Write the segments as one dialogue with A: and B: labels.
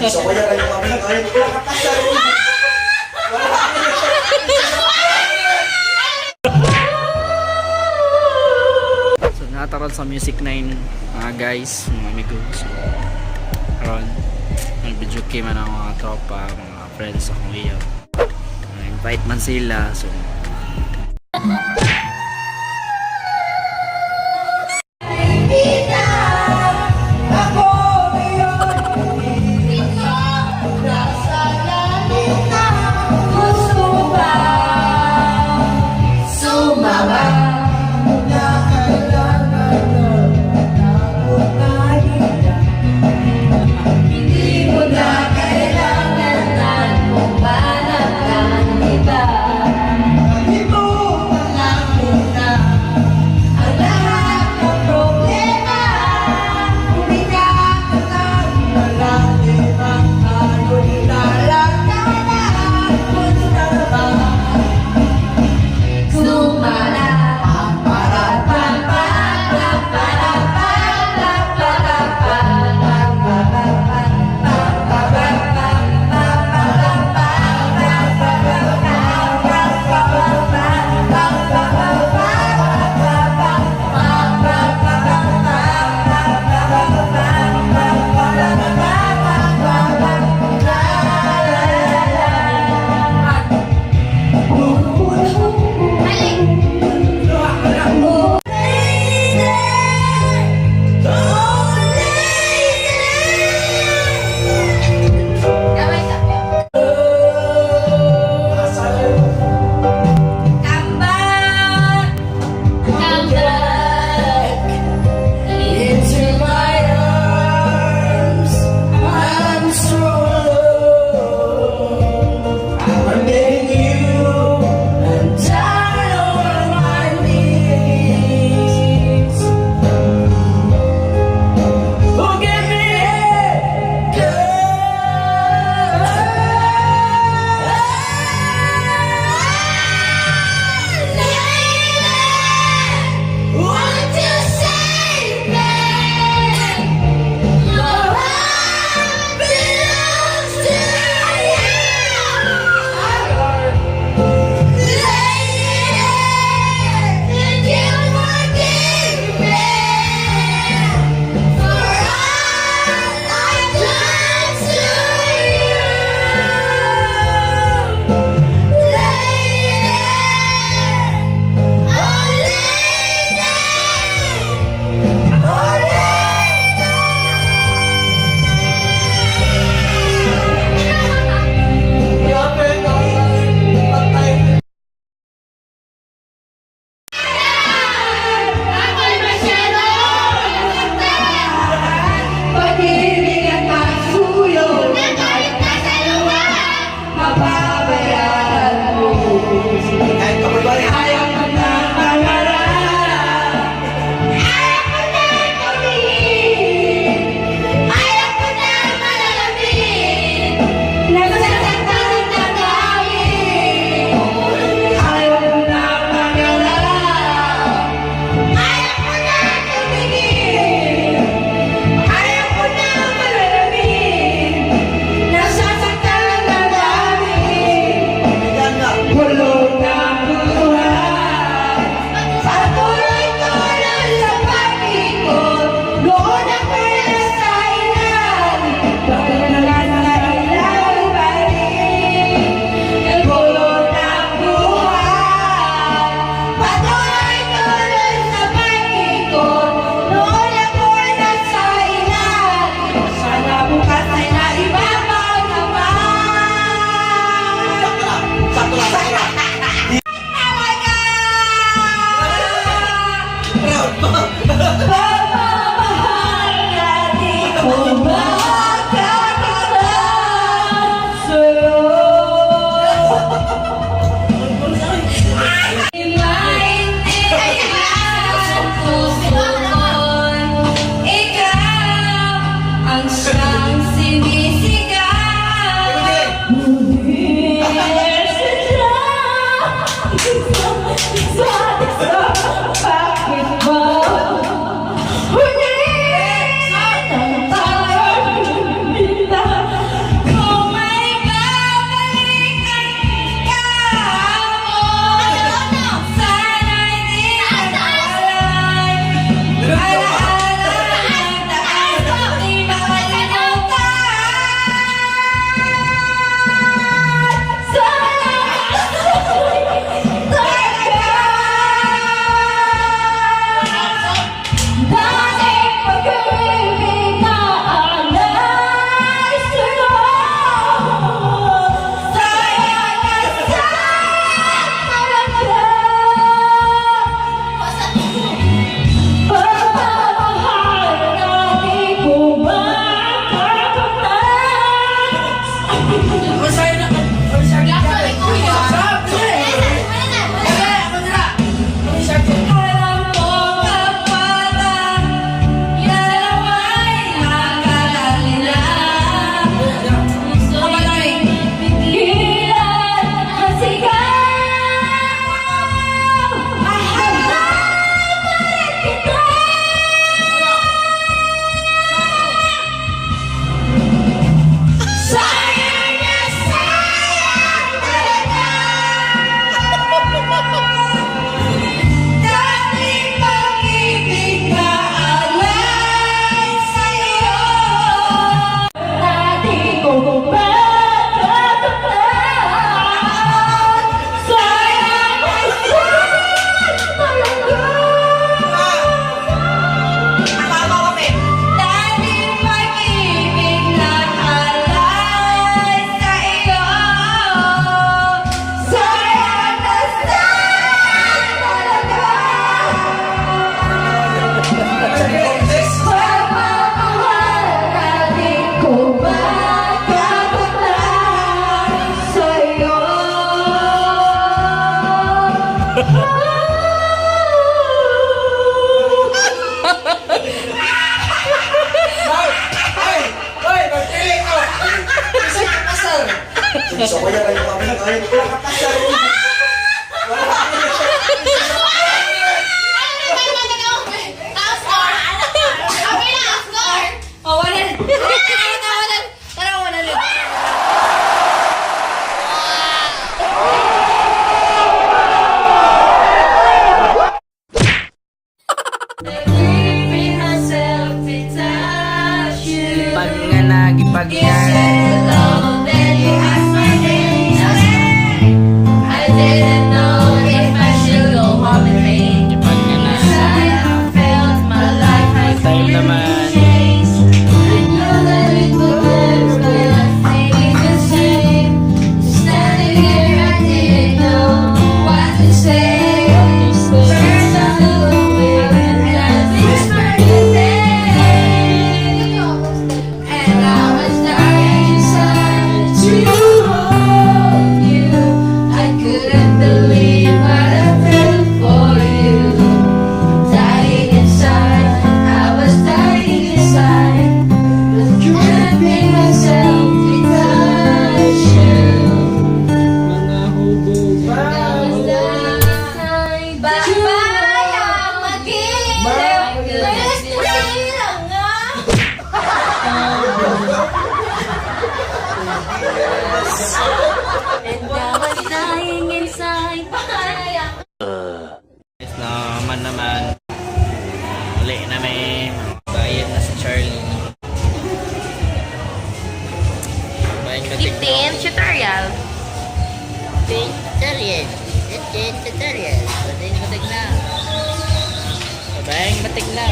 A: So kaya kayo kami ay nakapasar.
B: So nataron sa Music 9, mga guys, mga amigo. So aron ang video kay man ang mga tropa, mga friends akong iyo. Invite man sila. So
C: Gusto ba sumama? Hindi mo na kailangan at humanap ng iba. Kalimutan mo na ang lahat ng problema. Huminga ka ng malalim at ayo'y lalakad. Gusto ba sumala? Para pa pa pa para pa pa para pa pa pa pa pa pa pa pa pa Come back, come back
A: Into my arms, I'm so alone. I'm begging you and down on my knees. Forgive me, girl.
C: Won't you save me? My heart belongs to you. Lady, could you forgive me for all I've done to you? Lady, oh lady, oh lady. Ako'y masyado.
D: Pag-ibig at pagsuyo.
C: Nagalit na sa luha.
D: Mapabayaan mo.
A: Kahit kababay,
D: Ayaw ko na mangarap.
C: Ayaw ko na tumingin. Ayaw ko na malalamig. Nasasaktan na dahil.
D: Ayaw ko na mangarap.
C: Ayaw ko na tumingin.
D: Ayaw ko na malalamig. Nasasaktan na dahil. Bulong na buhay.
C: Patuloy-tuloy sa pag-ikot.
D: Noon ako'y nasa ilalim. Bakit nasa ilalim pa rin? Gulo ng buhay.
C: Patuloy-tuloy sa pag-ikot.
D: Noon ako'y nasa ilalim. Sana bukas ay naibabaw naman.
A: Sakto lang, sakto lang, sakto lang.
C: Talaga!
A: Proud mo.
D: Pagmamahal na di ko makakita sa'yo.
C: Maintindihan ang puso ko'y ikaw ang siyang sinisigaw.
D: Bakit ba
C: Leaving myself to touch you.
B: Gipag nga na, gipag
C: You
B: nga.
C: said hello, then you asked my name. I didn't know if I should go home in vain.
B: Gipag nga na.
C: Inside, I felt my life has
B: Time
C: really
B: naman.
C: changed. I know that it would never be nothing the same. Standing here, I didn't know what to say. First I looked away, and I whispered your name. And I was dying inside to hold you. I couldn't believe what I felt for you. Dying inside, I was dying inside. But couldn't bring myself to touch you.
B: Mga hubo
C: I was dying inside.
D: Bayang magiliw, gusto silang nga.
C: And I was dying inside.
B: Guys, naman naman. Uli na may bayad na si Charlie. Bayad na tignan.
C: 15 tutorial.
B: Tutorial. 15 tutorial. Bating batig na. Bayang batig na.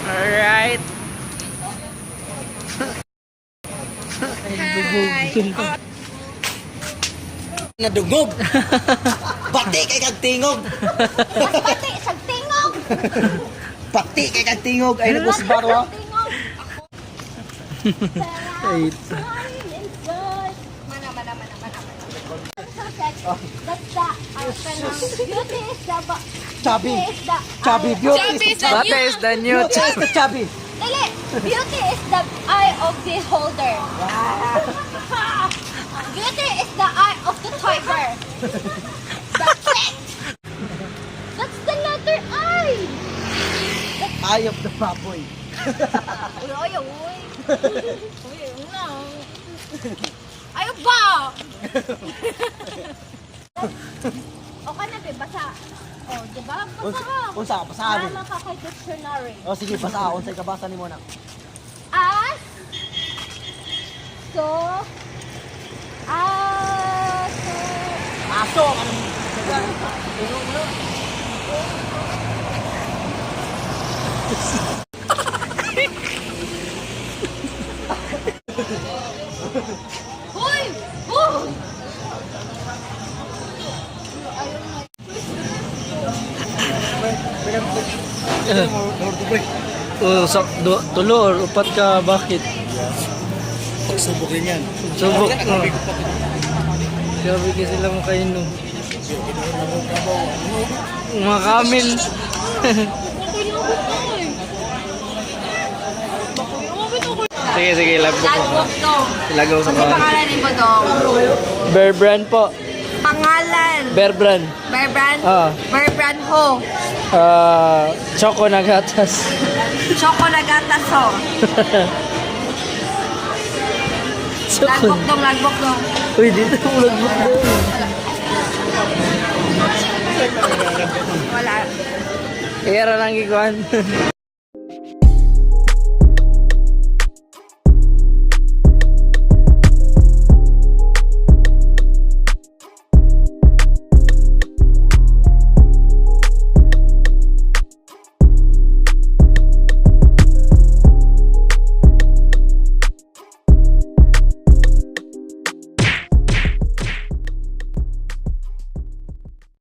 B: Alright.
A: Nadungog! Pati kay kag tingog!
D: Pati, sa tingog.
A: Pati kay kag tingog! Ay, nagusbar wa.
D: Tingog.
B: Ay,
D: Mana, mana, mana, mana, mana. That's the, kanang beauty is the,
A: Chubby.
D: beauty is the,
A: Chubby, beauty is the
B: Bate is the new
A: Beauty is the chubby!
D: Dali, beauty is the eye of the beholder. Beauty is the eye of the tiger. That's it. That's the letter I.
A: Eye of the baboy.
D: Uy, ay, uy. Uy, ayun lang. Ayaw ba? O ka na, be, basa. O, di ba? Basa ka.
A: Unsa, basa abi.
D: Tama ka kay dictionary.
A: O sige, basa. Unsay kabasa nimo na?
D: As, so, aso,
A: Aso anong tingog mo na?
D: Hoy! Hoy!
B: Oh, sa do, tulo or upat ka bakit?
A: Pagsubok rin yan.
B: Subok. Oh. Grabe kasi sila makainom. Mga kamil. Sige, sige, lagbo ko.
C: Lagwok dong.
B: Lagaw sa
C: Ano
B: mga.
C: pangalan ni mo dong?
B: Bear brand po.
C: Pangalan.
B: Bear brand.
C: Bear brand?
B: Ah.
C: Bear brand ho.
B: Ah, choco na gatas.
C: Choco nagatas ho.
B: Choco.
C: Lagbok dong, lagbok dong.
B: Uy, dito mo lagbok dong.
C: Wala.
B: Era lang ikuan.